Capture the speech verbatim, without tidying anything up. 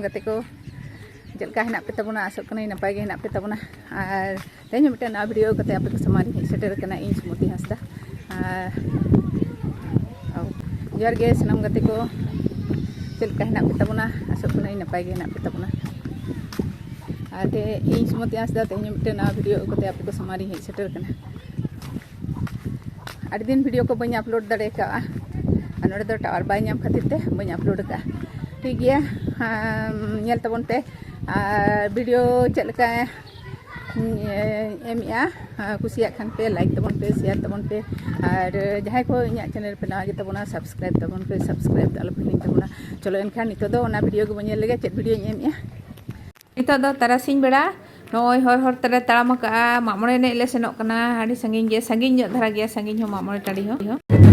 ᱜᱟᱛᱮ ᱠᱚ, ᱪᱮᱫ ᱞᱮᱠᱟ ᱦᱮᱱᱟᱜ ᱯᱮ ᱛᱟᱵᱚᱱᱟ? ᱟᱥᱚᱜ ᱠᱟᱹᱱᱟᱹᱧ ᱱᱟᱯᱟᱭ ᱜᱮ ᱦᱮᱱᱟᱜ ᱯᱮ ᱛᱟᱵᱚᱱᱟ᱾ ᱟᱨ ᱛᱮᱦᱮᱧ ᱦᱚᱸ ᱢᱤᱫᱴᱮᱱ ᱱᱟᱣᱟ ᱵᱷᱤᱰᱤᱭᱳ ᱠᱟᱛᱮ ᱟᱯᱮ ᱠᱚ ᱥᱟᱢᱟᱝ ᱨᱤᱧ ᱦᱮᱡ ᱥᱮᱴᱮᱨ ᱟᱠᱟᱱᱟ, ᱤᱧ ᱥᱩᱢᱚᱛᱤ ᱦᱟᱸᱥᱫᱟ᱾ ᱟᱨ ᱡᱚᱦᱟᱨ ᱜᱮ ᱥᱟᱱᱟᱢ ᱜᱟᱛᱮ ᱠᱚ, ᱪᱮᱫ ᱞᱮᱠᱟ ᱦᱮᱱᱟᱜ ᱯᱮ ᱛᱟᱵᱚᱱᱟ? ᱟᱥᱚᱜ ᱠᱟᱹᱱᱟᱹᱧ ᱱᱟᱯᱟᱭ ᱜᱮ ᱦᱮᱱᱟᱜ ᱯᱮ ᱛᱟᱵᱚᱱᱟ᱾ ᱟᱨ ᱛᱮ ᱤᱧ ᱥᱩᱢᱚᱛᱤ ᱦᱟᱸᱥᱫᱟ ᱛᱮᱦᱮᱧ ᱦᱚᱸ ᱢᱤᱫᱴᱮᱱ ᱱᱟᱣᱟ ᱵᱷᱤᱰᱤᱭᱳ ᱟᱹᱜᱩ ᱠᱟᱛᱮ ᱟᱯᱮ ᱠᱚ ᱥᱟᱢᱟᱝ ᱨᱤᱧ ᱦᱮᱡ ᱥᱮᱴᱮᱨ ᱟᱠᱟᱱᱟ᱾ ᱟᱹᱰᱤ ᱫᱤᱱ ᱵᱷᱤᱰᱤᱭᱳ ᱠᱚ ᱵᱟᱹᱧ ᱟᱯᱞᱳᱰ ᱫᱟᱲᱮ ᱠᱟᱜᱼᱟ, ᱟᱨ ᱱᱚᱰᱮ ᱫᱚ ᱴᱟᱣᱟᱨ ᱵᱟᱭ ᱧᱟᱢ ᱠᱷᱟᱹᱛᱤᱨ ᱛᱮ ᱵᱟᱹᱧ ᱟᱯᱞᱳᱰ ᱟᱠᱟᱫᱼᱟ᱾ ᱴᱷᱤᱠ ᱜᱮᱭᱟ, ᱟᱢ, ᱧᱮᱞ ᱛᱟᱵᱚᱱ ᱯᱮ᱾ ᱟᱨ ᱵᱷᱤᱰᱤᱭᱳ ᱪᱮᱫ ᱞᱮᱠᱟ ᱮᱢᱮᱜᱼᱟ, ᱠᱩᱥᱤᱭᱟᱜ ᱠᱷᱟᱱ ᱯᱮ ᱞᱟᱭᱤᱠ ᱛᱟᱵᱚᱱ ᱯᱮ, ᱥᱮᱭᱟᱨ ᱛᱟᱵᱚᱱ ᱯᱮ᱾ ᱟᱨ ᱡᱟᱦᱟᱸᱭ ᱠᱚ ᱤᱧᱟᱹᱜ ᱪᱮᱱᱮᱞ ᱯᱮ ᱱᱟᱣᱟ ᱜᱮ ᱛᱟᱵᱚᱱᱟ, ᱥᱟᱵᱥᱠᱨᱟᱭᱤᱵ ᱛᱟᱵᱚᱱ ᱯᱮ, ᱥᱟᱵᱥᱠᱨᱟᱭᱤᱵ ᱫᱚ ᱟᱞᱚ ᱯᱮ ᱦᱤᱲᱤᱧ ᱛᱟᱵᱚᱱᱟ᱾ ᱪᱚᱞᱚ ᱮᱱᱠᱷᱟᱱ ᱱᱤᱛᱚᱜ ᱫᱚ ᱚᱱᱟ ᱵᱷᱤᱰᱤᱭᱳ ᱜᱮᱵᱚᱱ ᱧᱮᱞ ᱞᱮᱜᱮ, ᱪᱮᱫ ᱵᱷᱤᱰᱤᱭᱳᱧ ᱮᱢᱮᱜᱼᱟ᱾ ᱱᱤᱛᱚᱜ ᱫᱚ ᱛᱟᱨᱟᱥᱤᱧ ᱵᱮᱲᱟ ᱱᱚᱜᱼᱚᱭ ᱦᱚᱨ ᱦᱚᱨ ᱛᱮᱞᱮ ᱛᱟᱲᱟᱢ ᱟᱠᱟᱜᱼᱟ, ᱢᱟᱜ ᱢᱚᱬᱮ ᱮᱱᱮᱡ ᱞᱮ ᱥᱮᱱᱚᱜ ᱠᱟᱱᱟ᱾ ᱟᱹᱰᱤ ᱥᱟᱺᱜᱤᱧ ᱜᱮ, ᱥᱟᱺᱜᱤᱧ ᱧᱚᱜ ᱫᱷᱟᱨᱟ ᱜᱮᱭᱟ, ᱥᱟᱺᱜᱤᱧ ᱦᱚᱸ ᱢᱟᱜ ᱢᱚᱬᱮ ᱴᱟᱺᱰᱤ ᱦᱚᱸ᱾